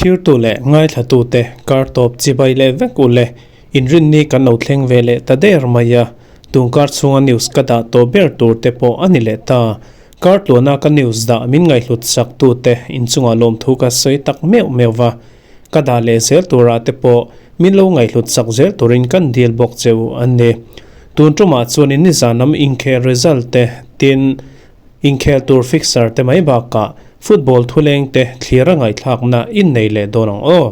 Thlirtu leh ngaithlatute kar tawp chibai leh vek u le, inrinni kan lo thleng ve leh ta der mai a, tun kar chhunga news ka dah tawh ber tur te pawh a ni leh ta. Kar tluana ka news dah min ngaihhlut sak tute inchungah lawmthu ka sawi tak meuh meuh va, ka dah leh zel turah te pawh min lo ngaihhlut sak zel turin kan dil bawk che u a ni. Tun tumah chuan in nizan lam inkhel result te tin Inkhel tur fixer te mai bakah football thuleng te thlir a ngaihthlakna in nei leh dawn ang aw.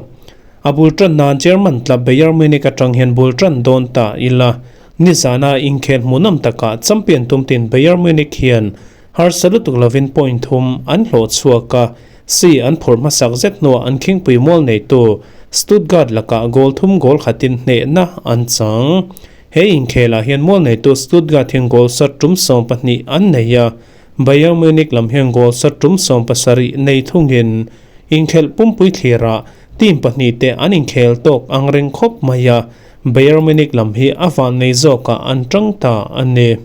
A bul tan nan German club Bayern Munich atang hian bul tan dawn ta ila. Nizana inkhel hmuhnawm takah champion tum tin Bayern Munich hian harsa lutuk lovin point thum an hlawh chhuak a, si an phur hmasak zet hnuah an khingpui mual neitu Stuttgart lakah goal thum goal khatin hnehna an chang. He inkhelah hian mual neitu Stuttgart hian goal sat tum 12 an nei a, Bayern Munich lam hian goal sat tum 17 nei thungin inkhelh pumpui thlirah team pahnihte an inkhel tawk ang reng khawp mai a, Bayern Munich lam hi a van nei zawkah an tang ta a ni.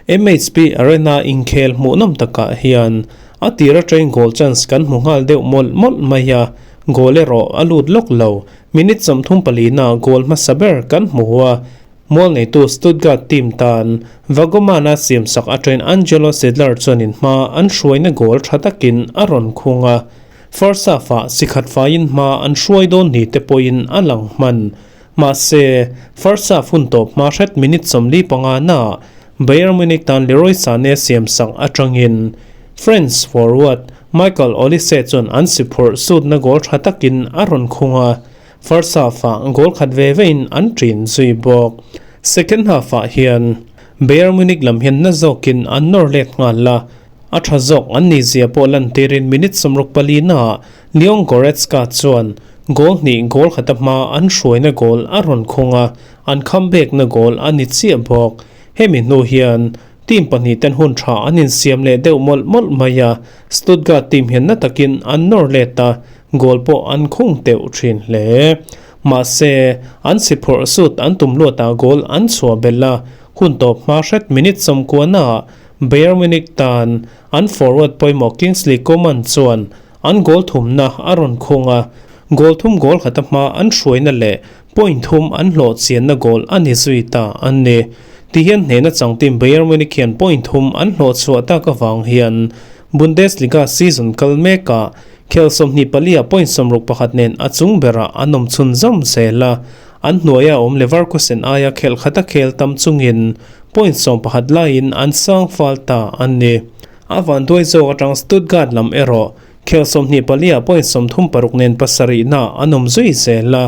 MHP Arena inkhel hmuhnawm takah hian a tir atangin goal chance kan hmu nghal deuh mawlh mawlh mai a, goal erawh a lut lawk lo. Minute 34 na goal hmasa ber kan hmu a, mual neitu Stuttgart team tan Vagomana siamsak atangin Angelo Stiller chuanin hma an hruaina goal tha takin a rawn khung a. First half-ah sikhat faiin hma an hruai dawn ni te pawhin a lang hman. Mahse, first half hun tawp hma hret minute 45 na Bayern Munich tan Leroy Sane siamsak atangin French forward Michael Olise chuan an si phurh sutna goal tha takin a rawn khung a, first half-ah goal khat ve vein an ṭin zui bawk. Second half-ah hian Bayern Munich lam hian na zawkin an nawr let nghal a, a tha zawk an ni zia pawh lantirin minute 64 naah Leon Goretzka chuan goal hnih goal khata hma an hruaina goal a rawn khung a, an comeback-na goal a ni chiah bawk. Hemi hnu hian team pahnih ten hun tha an insiam leh deuh mawlh mawlh mai a, Stuttgart team hian na takin an nawr let a, goal pawh an khung teuh thin hle. Mahse, an si phawrh sut an tum luatah goal an chhuah belh a, hun tawp hma hret minute 90 naah Bayern Munich tan an forward pawimawh Kingsley Coman chuan an goal thumna a rawn khung a, goal thum goal khata hma an hruaina leh point thum an hlawh chianna goal a ni zui ta a ni. Tihian hnehna chang team Bayern Munich hian point thum an hlawh chhuah tak avang hian Bundesliga season kal mekah khel 24 ah point 61 nen a chung berah an awm chhun zawm zel a, an hnuaia awm Leverkusen aia khel khata khel tam chungin point 11 laiin an sang fal ta a ni. A van duai zawk atang Stuttgart lam erawh khel 24 ah point 36 nen pasarih na an awm zui zel a,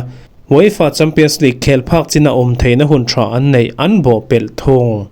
UEFA Champions League khel phak china awm theihna hun tha an neih an bawh pelh thung.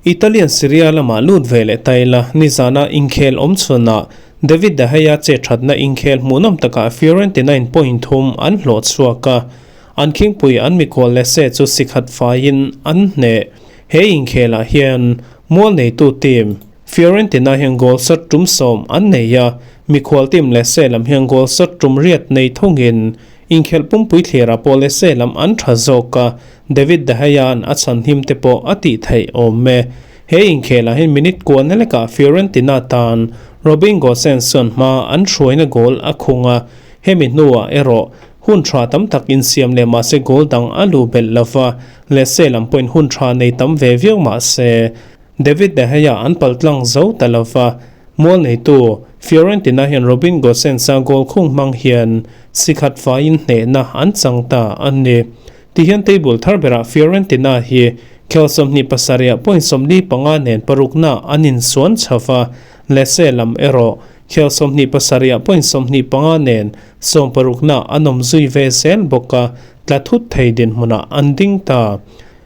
Italian Serie A lamah lut ve leh ta ila, nizana inkhel awm chhunah David De Gea che thatna inkhel hmuhnawm takah Fiorentina in point thum an hlawh chhuak a, an khingpui an mikhual Lecce chu sikhat faiin an hneh. He inkhelah hian mual neitu team Fiorentina hian goal sat tum 10 an nei a, mikhual team Lecce lam hian goal sat tum 8 nei thungin inkhelh pumpui thlirah pawh Lecce lam an tha zawk a, David De Gea-a'n a chhan him te pawh a tih theih awm e. He inkhelah hian minute kua na lekah Fiorentina tan Robin Gosens chuan hma an hruaina goal a khung a, hemi hnuah erawh hun tha tam tak insiam leh mahse goal dang a lu belh lova, Lecce lam pawhin hun tha nei tam ve viau mahse David De Gea an paltlang zo ta lova, mual neitu Fiorentina hian Robin Gosens-a goal khung hmang hian sikhat faiin hnehna an chang ta a ni. Tihian table thar berah Fiorentina hi khel 27 ah point 45 nen parukna an insuan chhova, Lecce lam erawh khel 27 ah point 25 nen sawmparukna an awm zui ve zel bawk a, tla thut thei dinhmunah an ding ta.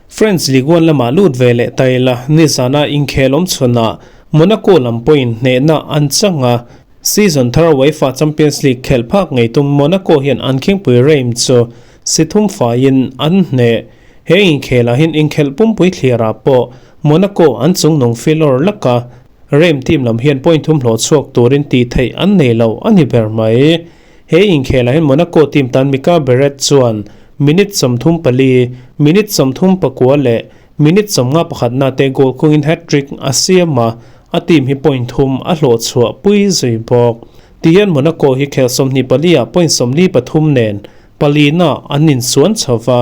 French Ligue 1 lamah lut ve leh ta ila, nizana inkhel awm chhunah Monaco lam pawhin hnehna an chang a, season thar UEFA Champions League khelh phak ngei tum Monaco hian an khingpui Reims chu si thum faiin an hneh. He inkhelah hian inkhelh pumpui thlirah pawh Monaco an chungnung filawr laka Reims team lam hian point thum hlawh chhuak turin tih theih an nei lo a ni ber mai. He inkhelah hian Monaco team tan Mika Biereth chuan minute 34, minute 39 leh minute 51 na te goal khungin hat-trick a siam a, a team hi point thum a hlawh chhuah pui zui bawk. Tihian Monaco hi khel 24 ah point 43 nen palina an insuan chho va,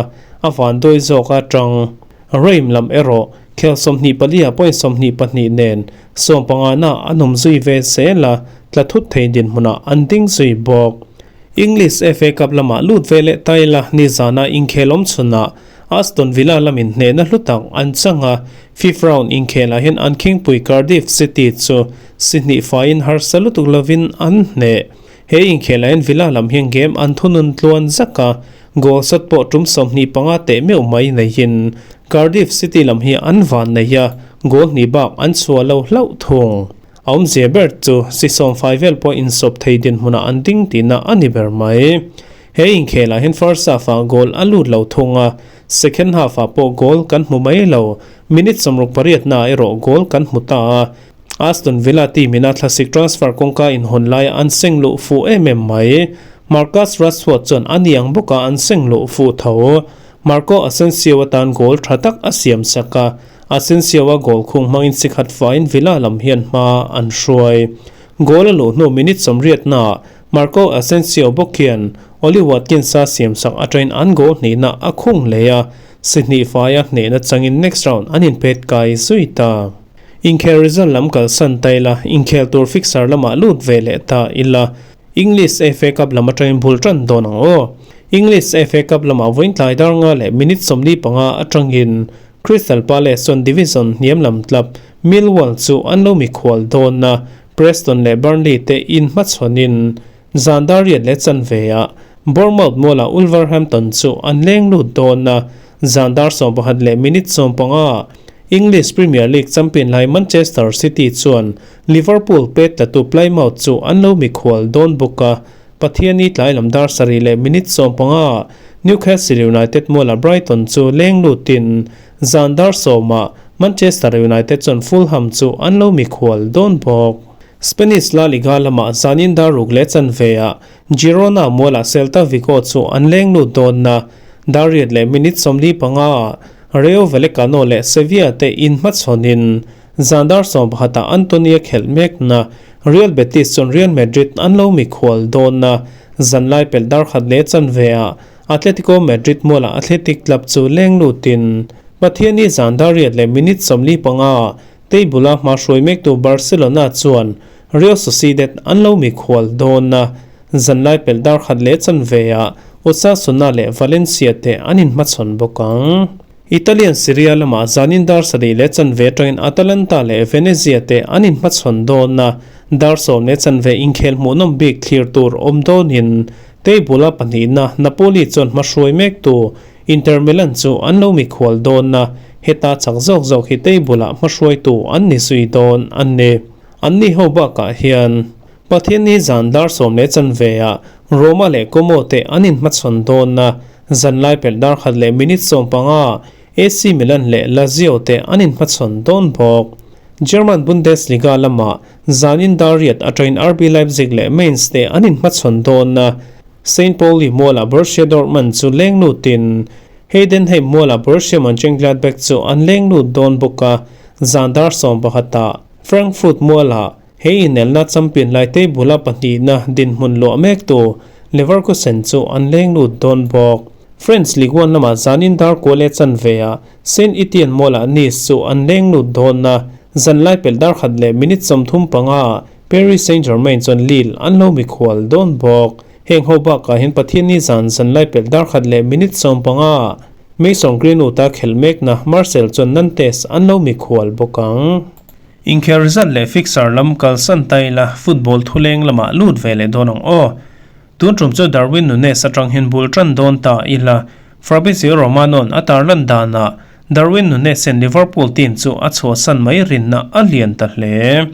a vanduai zawk a tang. Reims lam erawh khel 24 ah point 22 nen sawmpangana an awm zui ve zel a, tla thut thei dinhmunah an ding zui bawk. English FA Cup lamah lut ve leh ta ila, nizana inkhel awm chhunah Aston Villa lamin hnehna hlu tak an chang a, fifth round inkhelah hian an khingpui Cardiff City chu si hnih faiin harsa lutuk lovin an hneh. He inkhelah hian Villa lam hian game an thunun tluan zak a, goal sat pawh tum 25 teh meuh mai neihin Cardiff City lam hi an van nei a, goal hnih bak an chhuah lo hlauh thung. A awmzia ber chu si sawmfai vel pawh insawp thei dinhmunah an ding tihna a ni ber mai. He inkhelah hian first half-ah goal a lut lo thung a, second half-ah pawh goal kan hmu mai lo. Minute 68 naah erawh goal kan hmu ta a, Aston Villa team-in a thlasik transfer kawngka inhawn laia an seng luh fuh em em mai. Marcus Rashford chuan a ni ang bawka an seng luh fuh tho. Marco Asensio atan goal tha tak a siam sak a, Asensio-a goal khung hmangin sikhat faiin Villa lam hian hma an hruai. Goal a luh hnu minute 80 naah Marco Asensio bawk hian Ollie Watkins-a siam sak atangin an goal hnihna a khung leh a, si hnih faia hnehna changin next round an inpet kai zui ta. Inkhel result lam kalsan ta ila, inkhel tur fixture lamah lut ve leh ta ila, English FA Cup lam atangin bul tan dawn ang aw. English FA Cup lamah vawiin tlai dar nga leh minute 45 atangin Crystal Palace chuan division hniam lam club Millwall chu an lo mikhual dawn a, Preston leh Burnley te inhmachhawnin zan dar riat leh chanve ah Bournemouth mualah Wolverhampton chu an leng lut dawn a, zan dar 11 leh minute 15 English Premier League champion lai Manchester City chuan Liverpool pet tlatu Plymouth chu an lo mikhual dawn bawk a, Pathiani tlai lam dar 7 leh minute 15 Newcastle United mualah Brighton chu leng lutin zan dar 10 Manchester United chuan Fulham chu an lo mikhual dawn bawk. Spanish La Liga lamah zanin dar 6 leh chanve ah Girona mualah Celta Vigo chu an leng lut dawn a, dar 8 leh minute 45 Rayo Vallecano leh Sevilla te inhmachhawnin zan dar 11 Antonia khelh mekna Real Betis chuan Real Madrid an lo mikhual dawn a, zan lai pelh dar 1 leh chanve ah Atletico Madrid mualah Athletic Club chu leng lutin Pathiani zan dar 8 leh minute 45 table-a hma hruai mektu Barcelona chuan Real Sociedad an lo mikhual dawn a, zan lai pelh dar 1 leh chanve ah Osasuna leh Valencia te an inhmachhawn bawk ang. Italian Serie A lamah zanin dar 7 leh chanve atangin Atalanta leh Venezia te an inhmachhawn dawn a, dar 10 leh chanve inkhel hmuhnawm bik thlir tur awm dawnin table-a pahnihna Napoli chuan hma hruai mektu Inter Milan chu an lo mikhual dawn a, heta chak zawk zawk hi table-ah hma hruaitu an ni zui dawn an ni. An ni ho bakah hian Pathianni zan dar 10 leh chanve ah Roma leh Como te an inhmachhawn dawn a, zan lai pelh dar 1 leh minute 15 AC Milan leh Lazio te an inhmachhawn dawn bawk. German Bundesliga lamah zanin dar 8 atangin RB Leipzig leh Mainz te an inhmachhawn dawn a, Saint Pauli mualah Borussia Dortmund chu leng lutin Heidenheim mualah Borussia Mönchengladbach chu an leng lut dawn bawk a, zan dar 11 Frankfurt mualah he inelna champion lai table-a pahnihna dinhmun luah mektu Leverkusen chu an leng lut dawn bawk. French Ligue 1 lamah zanin dar 9 leh chanve ah Saint Etienne mualah Nice chu an leng lut dawn a, zan lai pelh dar 1 leh minute 35 Paris Saint-Germain chuan Lille an lo mikhual dawn bawk. Heng ho bakah hian Pathianni zan zan lai pelh dar 1 leh minute 15 Mason Greenwood-a khelh mekna Marseille chuan Nantes an lo mikhual bawk ang. Inkhel result leh fixture lam kalsan ta ila football thuleng lamah lut ve leh dawn ang aw. Tun tum chu Darwin Nunez atang hian bul tan dawn ta ila Fabrizio Romano-n a tarlan danah Darwin Nunez-in Liverpool team chu a chhuahsan mai rinna a lian ta hle.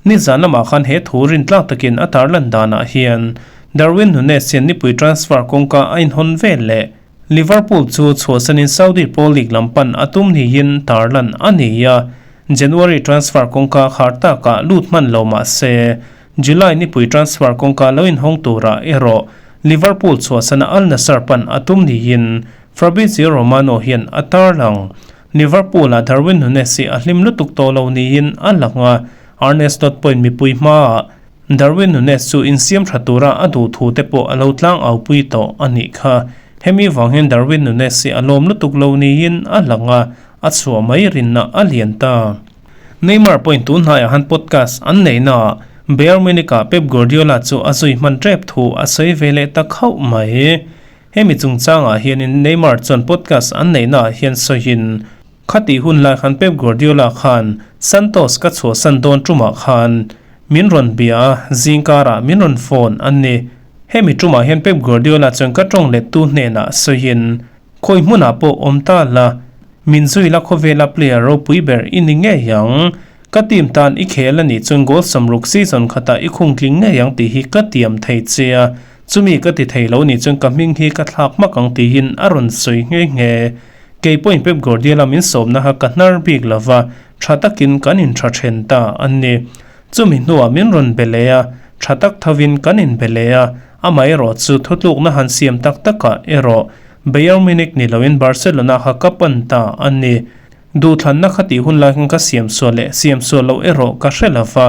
Ni zan lamah khan he thu rin tlak takin a tarlan danah hian Darwin Nunez-in nipui transfer kawngka a inhawn vel leh Liverpool chu chhuahsanin Saudi Pro League lam pan a tum niin tarlan a ni a, January transfer kawngka khar takah lut hman lo mah se, July nipui transfer kawngka lo inhawng turah erawh Liverpool chhuahsana Al Nassr pan a tum niin Fabrizio Romano hian a tarlang. Liverpool-ah Darwin Nunez hi a hlim lutuk tawh lo niin a lang a, Arne Slot pawhin mipui hmaah. Darwin Nunez chu insiam tha tura a duh thu te pawh a lo tlang aupui tawh a nih kha. Hemi vang hian Darwin Nunez hi a lawm lutuk lo niin a lang a, a chhuah mai rinna a lian ta. Neymar pawhin tun hnaiah han podcast an neihnaah Bayern Munich-ah Pep Guardiola chu a zui hman tep thu a sawi ve leh ta khauh mai. Hemi chungchangah hianin Neymar chuan podcast an neihnaah hian sawiin, Khatih hun lai khan Pep Guardiola khan Santos ka chhuahsan dawn tumah khan min rawn bia a, zingkarah min rawn phone a ni. Hemi tumah hian Pep Guardiola chuan ka tawng lettu hnenah sawiin, Khawi hmunah pawh awm ta la, min zui la khawvela player ropui ber i ni ngei ang. Ka team tan i khel a nih chuan goal 60 season khatah i khung tling ngei ang tih hi ka tiam thei che a, chumi ka ti thei lo nih chuan ka hming hi ka thlak hmak ang tiin a rawn sawi nghe nghe. Kei pawhin Pep Guardiola min sawmna kha ka hnar bik lo va, tha takin kan intha then ta a ni. Chumi hnuah min rawn be leh a, tha tak thovin kan inbe leh a, amaherawh chu thutlukna han siam tak takah erawh Bayern Munich ni loin Barcelona kha ka pan ta a ni. Duhthlanna kha tih hun lai khan ka siam sual leh siam sual loh erawh ka hre lo va,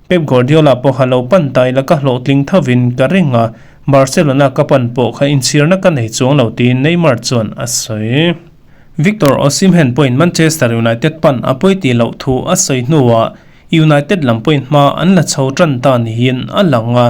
Pep Guardiola pawh kha lo pan ta ila ka hlawhtling thovin ka ring a, Barcelona ka pan pawh kha inchhirna ka nei chuang lo tiin Neymar chuan a sawi. Victor Osimhen pawhin Manchester United pan a pawi tih loh thu a sawi hnuah United lam pawhin hma an la chho tan ta niin a lang a,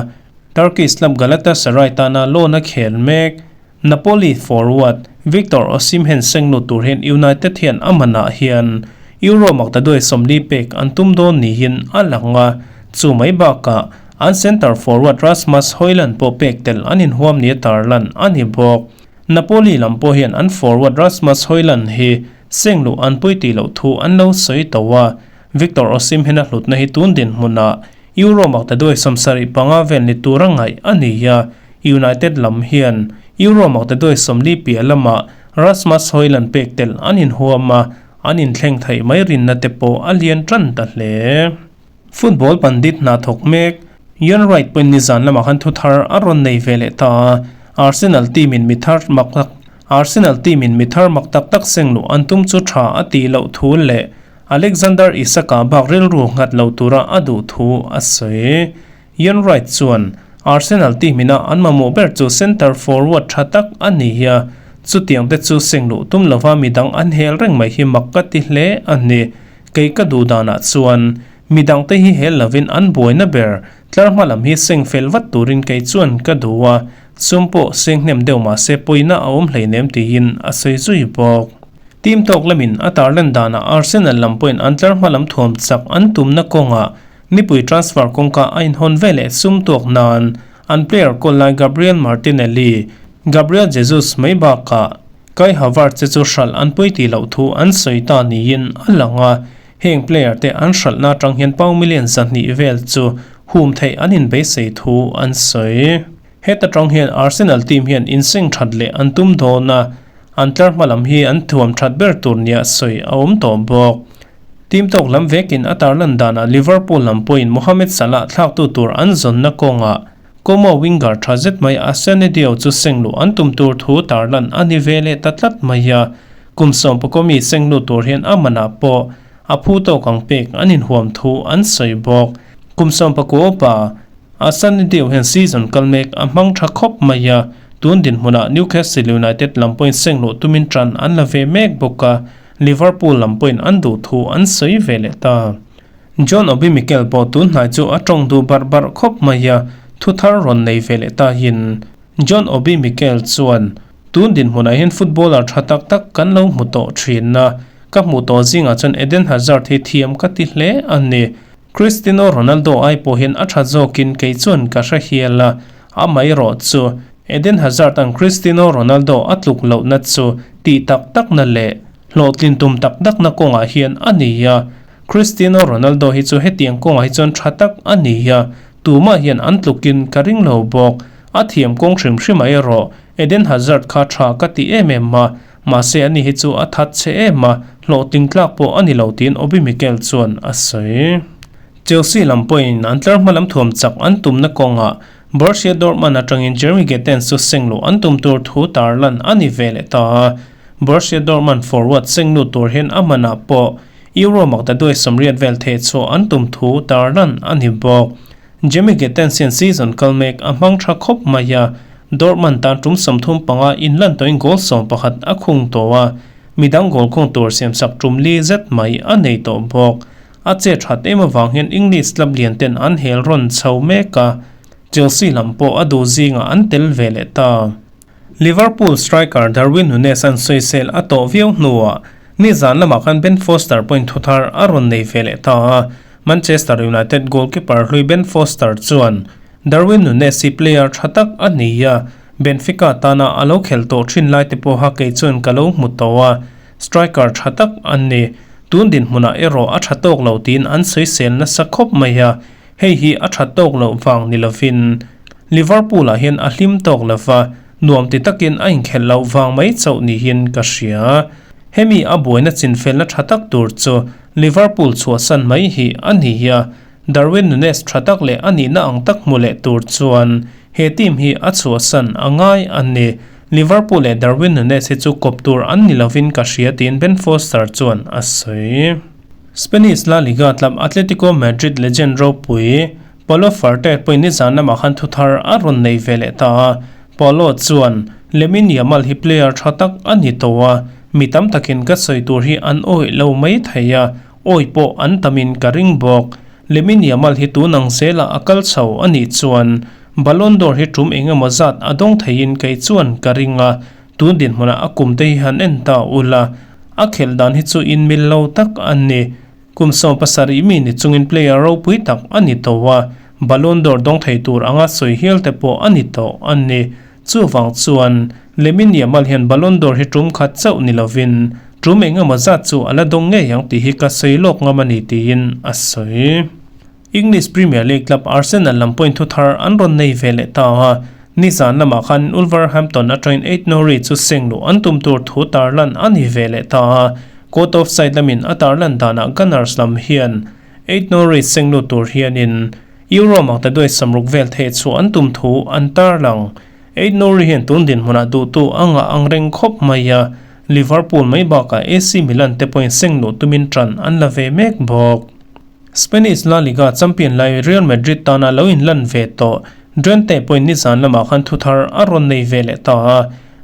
Turkish club Galatasaray tana loan a khel mek. Napoli forward Victor Osimhen senglut tur hian United hian a manah hian Euro maktaduai 40 pek an tum dawn niin a lang a, chu mai bakah an centre forward Rasmus Hojlund pawh pek tel an inhuam nia tarlan a ni bawk. Napoli lam pawh hian an forward Rasmus Hojlund hi sengluh an pui tih loh thu an lo sawi tawh a, Victor Osimhen a hlutna hi tun dinhmunah Euro maktaduai 75 vel ni tura ngaih a ni a, United lam hian Euro maktaduai 40 piah lamah Rasmus Hojlund pek tel an inhuam a, an inthleng theih mai rinna te pawh a lian tan ta hle. Football pandit hna thawk mek Ian Wright pawhin nizan lamah khan thuthar a rawn nei ve leh ta a, Arsenal team in mi thar mak Arsenal team in mi thar mak tak tak seng luh an tum chu tha a tih loh thu leh Alexander Isak-a bak rilru nghat lo tura a duh thu a sawi. Ian Wright chuan Arsenal team ina an mamawh ber chu centre forward tha tak a ni a, chutiang te chu seng luh tum lova midang an hel reng mai hi mak ka ti hle a ni. Kei ka duh danah chuan midang te hi hel lovin an buaina ber tlar hma lam hi seng fel vat turin kei chuan ka duh a, sum pawh seng hnem deuh mahse pawina a awm hleinem tiin a sawi zui bawk. Team tawk lamin a tarlan danah Arsenal lam pawhin an tlar hma lam thuam chak an tumna kawngah nipui transfer kawngka a inhawn veleh sum tuak nan an player kawl lai Gabriel Martinelli, Gabriel Jesus mai bakah Kai Havertz te chu hralh an pui tih loh thu an sawi ta niin a lang a, heng player te an hralhna atang hian pound million 200 vel chu hum theih an inbeisei thu an sawi. Heta tang hian Arsenal team hian inseng that leh an tum dawn a, an tlar hma lam hi an thuam that ber tur nia sawi a awm tawh bawk. Team tawk lam vekin a tarlan danah Liverpool lam pawhin Mohamed Salah thlaktu tur an zawnna kawngah Como winger tha zet mai Assane Diao chu seng luh an tum tur thu tarlan a ni ve leh ta tlat mai a, kum 10 mi seng lut tur hian a manah pawh a phu tawk ang pek an inhuam thu an sawi bawk. Kum 19 pa Assane Diao hian season kal mek a hmang tha khawp mai a, tun dinhmunah Newcastle United lam pawhin seng luh tumin tan an la ve mek bawk a, Liverpool lam pawhin an duh thu an sawi ve leh ta. John Obi Mikel pawh tun hnai chu a tawng duh barh barh khawp mai a, thu thar rawn nei ve leh ta hin. John Obi Mikel chuan, Tun dinhmunah hian footballer tha tak tak kan lo hmu tawh thin a, ka hmuh tawh zingah chuan Eden Hazard hi thiam ka ti hle a ni. Cristiano Ronaldo ai pawh hian a tha zawkin kei chuan ka hre hial a, amaherawh chu Eden Hazard ang Cristiano Ronaldo a tluk lohna chu tih tak takna leh hlawhtlin tum tak takna kawngah hian a ni a. Cristiano Ronaldo hi chu hetiang kawngah hi chuan tha tak a ni a, tumah hian an tlukin ka ring lo bawk. A thiam kawng hrim hrim a erawh Eden Hazard kha tha ka ti em em a, mahse ani hi chu a that che em a, hlawhtling tlak pawh a ni lo tiin Obi Mikel chuan a sawi. Chelsea lam pawhin an tlar hma lam thuam chak an tumna kawngah Borussia Dortmund atangin Jeremy Gittens chu seng luh an tum tur thu tarlan a ni ve leh ta a, Borussia Dortmund forward seng lut tur hian a manah pawh Euro maktaduai 80 vel theh chhuah an tum thu tarlan a ni bawk. Jamie Gittens hian season kal mek a hmang tha khawp mai a, Dortmund tan tum 35 inlan tawhin goal 11 a khung tawh a, midang goal khung tur siamsak tum li zet mai a nei tawh bawk. A che that em avang hian English club lian ten an hel rawn chho mek a, Chelsea lam pawh a duh zingah an tel ve leh ta. Liverpool striker Darwin Nunez an sawisel a tawh viau hnuah nizan lamah khan Ben Foster pawhin thuthar a rawn nei ve leh ta a, Manchester United goalkeeper hlui Ben Foster chuan Darwin Nunez hi player tha tak a ni a, Benfica tana a lo khel tawh thin lai te pawha kei chuan ka lo hmu tawh a, striker tha tak a ni. Tun dinhmunah erawh a tha tawk lo tiin an sawisel nasa khawp mai a, hei hi a tha tawk loh vang ni lovin Liverpool-ah hian a hlim tawk lova, nuam ti takin a inkhelh loh vang mai chauh niin ka hria. Hemi a buaina chinfelna tha tak tur chu Liverpool chhuahsan mai hi a ni a, Darwin Nunez tha tak leh a nihna ang tak hmu leh tur chuan he team hi a chhuahsan a ngai a ni. Liverpool leh Darwin Nunez hi chu kawp tur an ni lovin ka hria tiin Ben Foster chuan a sawi. Spanish La Liga club Atletico Madrid legend ropui Paulo Fuerte pawhin nizan lamah khan thuthar a rawn nei ve leh ta a. Paulo chuan, Lamine Yamal hi player tha tak a ni tawh a, mi tam takin ka sawi tur hi an awih lo mai thei a, Awi pawh an tamin ka ring bawk. Lamine Yamal hi tun ang zelah a kal chho a nih chuan Ballon d'Or hi tum eng emaw zat a dawng theiin kei chuan ka ring a, tun dinhmunah a kum te hi han en ta ula, a khelh dan hi chu inmil lo tak a ni. Kum 17 mi ni chungin player ropui tak a ni tawh a, Ballon d'Or dawng thei tur anga sawi hial te pawh a ni tawh a ni. Chuvang chuan, Lamine Yamal hian Ballon d'Or hi tum khat chauh ni lovin, tum eng emaw zat chu a la dawng ngei ang tih hi ka sawi lawk ngam a ni tiin a sawi. English Premier League club Arsenal lam pawhin thu thar an rawn nei ve leh ta a, nizan lamah khan Wolverhampton atangin Ait Nouri chu seng luh an tum tur thu tarlan a ni ve leh ta a, court of side lamin a tarlan danah Gunners lam hian Ait Nouri seng lut tur hianin Euro makta duai samruk vel theih chhuah an tum thu an tarlang. Ait Nouri hian tun dinhmunah duhtu a ngah ang reng khawp mai a, Liverpool mai bakah AC Milan te pawhin seng luh tumin tan an la ve mek bawk. Spanish La Liga champion lai Real Madrid tana lo inlan ve tawh Drenthe pawhin nizan lamah khan thuthar a rawn nei ve leh ta a,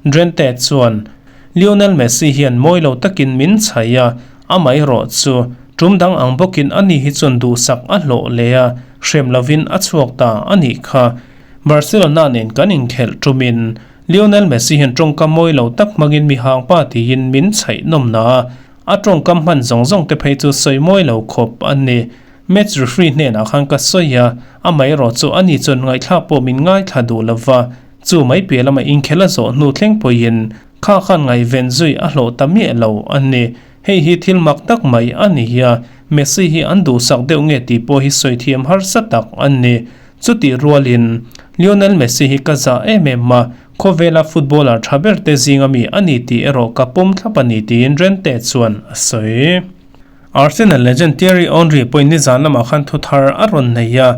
Drenthe chuan, Lionel Messi hian mawi lo takin min chhai a, Amaherawh chu, tum dang ang bawkin ani hi chuan duhsak a hlawh leh a, hrem lovin a chhuak ta a nih kha. Barcelona nen kan inkhelh tumin Lionel Messi hian tawngkam mawi lo tak hmangin mi hangpa tiin min chhaih nawm na a, a tawngkam hman zawng zawng te phei chu sawi mawi lo khawp a ni. Match referee hnenah khan ka sawi a, amaherawh chu ani chuan ngaihthlak pawh min ngaithla duh lova, chu mai piah lama inkhelh a zawh hnu thleng pawhin Kha khan ngaihven zui a hlawh ta miah lo a ni. Hei hi thil mak tak mai a ni a, Messi hi an duhsak deuh nge tih pawh hi sawi thiam harsa tak a ni. Chutih rualin, Lionel Messi hi ka zah em em a, khawvela footballer tha ber te zinga mi a ni tih erawh ka pawm thlap a ni tiin Rente chuan a sawi. Arsenal legend Thierry Henry pawhin nizan lamah khan thu thar a rawn nei a,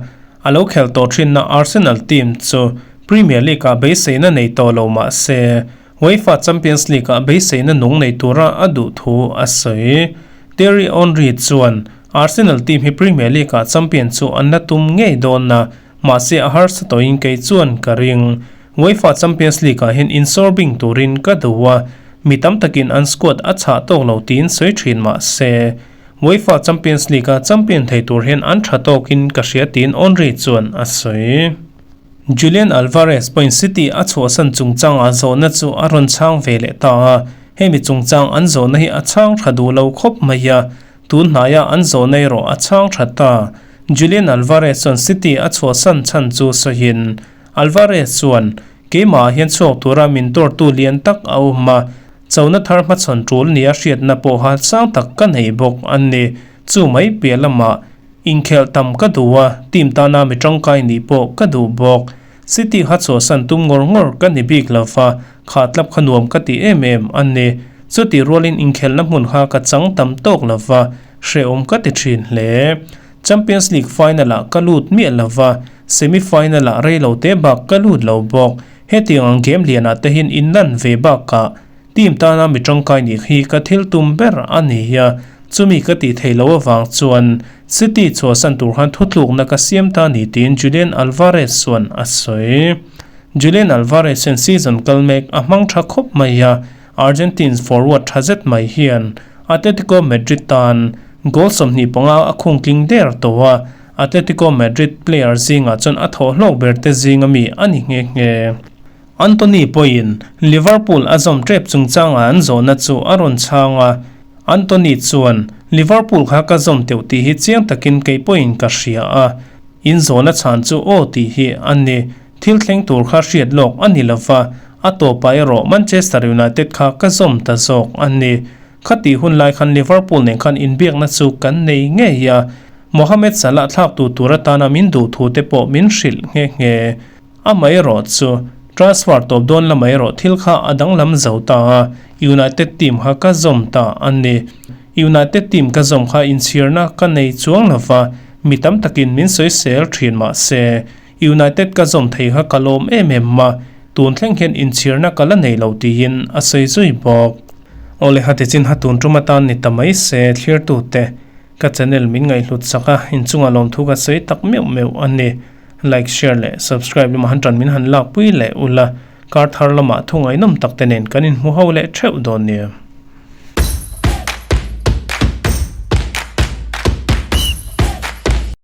a lo khelh tawh thinna Arsenal team chu Premier League-ah beiseina nei tawh lo mah se, UEFA Champions League-ah beiseina nung nei tura a duh thu a sawi. Thierry Henry chuan, Arsenal team hi Premier League-ah champion chu an la tum ngei dawn a, mahse a harsa tawhin kei chuan ka ring. UEFA Champions League-ah hian insawrbing turin ka duh a, mi tam takin an squad a chhah tawk lo tiin sawi thin mah se, UEFA Champions League-a champion thei tur hian an tha tawkin ka hria tiin Henry chuan a sawi. Julian Alvarez pawhin City a chhuahsan chungchangah zawhna chu a rawn chhang ve leh ta a, hemi chungchang an zawhna hi a chhang tha duh lo khawp mai a, tun hnaia an zawhna erawh a chhang tha ta. Julian Alvarez chuan City a chhuahsan chhan chu sawiin, Alvarez chuan, Keimahah hian chhuak tura min tawrtu lian tak a awm a, chona thar hmachhawn tul nia hriatna pawha sang tak ka nei bawk a ni. Chu mai piah lamah Inkhelh tam ka duh a, team tana mi tangkai nih pawh ka duh bawk. City kha chhuahsan tum ngawr ngawr ka ni bik lo va, kha tlap kha nuam ka ti em em a ni. Chutih rualin inkhelhna hmun kha ka chang tam tawk lo va, hrehawm ka ti thin hle. Champions League final-ah ka lut miah lo va, semi final-ah rei lo te bak ka lut lo bawk. Hetiang ang game lianah te hian inlan ve bakah team tana mi tangkai nih hi ka thil tum ber a ni a. Chumi ka tih theih loh avang chuan City chhuahsan tur khan thutlukna ka siam ta ni tiin Julian Alvarez chuan a sawi. Julian Alvarez hian season kal mek a hmang tha khawp mai a, Argentines forward tha zet mai hian Atletico Madrid tan goal 25 a khung tling der tawh a, Atletico Madrid player zingah chuan a thawh hlawk ber te zinga mi a ni nghe nghe. Antony pawhin Liverpool a zawm tep chungchanga an zawhna chu a rawn chhang a, Antony chuan, Liverpool kha ka zawm teuh tih hi chiang takin kei pawhin ka hria a, in zawhna chhan chu aw tih hi a ni. Thil thleng tur kha hriat lawk a ni lova, a tawpah erawh Manchester United kha ka zawm ta zawk a ni. Khatih hun lai khan Liverpool nen khan inbiakna chu kan nei ngei a, Mohamed Salah thlaktu tur atana min duh thu te pawh min hrilh nghe nghe. Amaherawh chu, transfer tawp dawn lamah erawh thil kha a danglam zo ta a, United team kha ka zawm ta a ni. United team ka zawm kha inchhirna ka nei chuang lo va, mi tam takin min sawisel thin mah se, United ka zawm thei kha ka lawm em em a, tun thleng hian inchhirna ka la nei lo tiin a sawi zui bawk. Awle hati chin ha tun tum atan ni ta mai se thlirtute ka channel min ngaihhlut sak a, inchungah lawmthu ka sawi tak meuh meuh a ni. Like, share leh subscribe lamah han tan min han lakpui leh ula, kar thar lamah thu ngaihnawm tak te nen kan inhmu ho leh theuh dawn nia.